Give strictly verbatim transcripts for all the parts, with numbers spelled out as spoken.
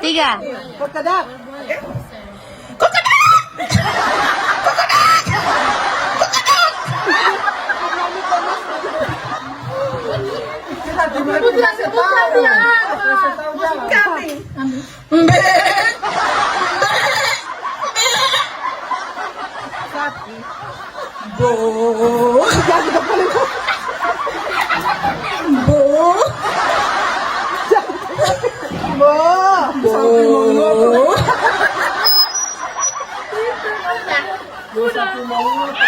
Tiga. Kokodok. Kambing. Mbe. Mbe. Mbe. Sapi. Bo. Bo. Bo. Bo. Bo. Sapi mongoto.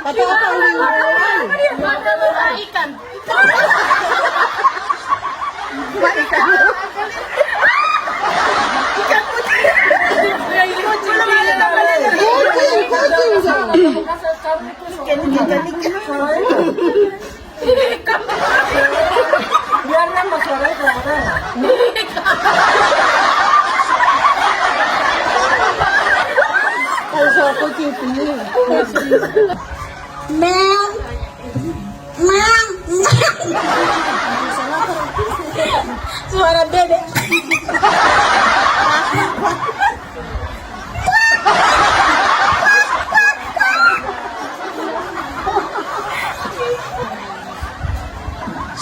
Kata apa, Uli? Ikan. Ikan putih. Kucing, kucing. Ikan, ikan, ikan. Biar nambah suaranya kedengaran. Kalau suara kucing, kucing. Meong. Meong. Suara bebek.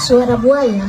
Suara buaya.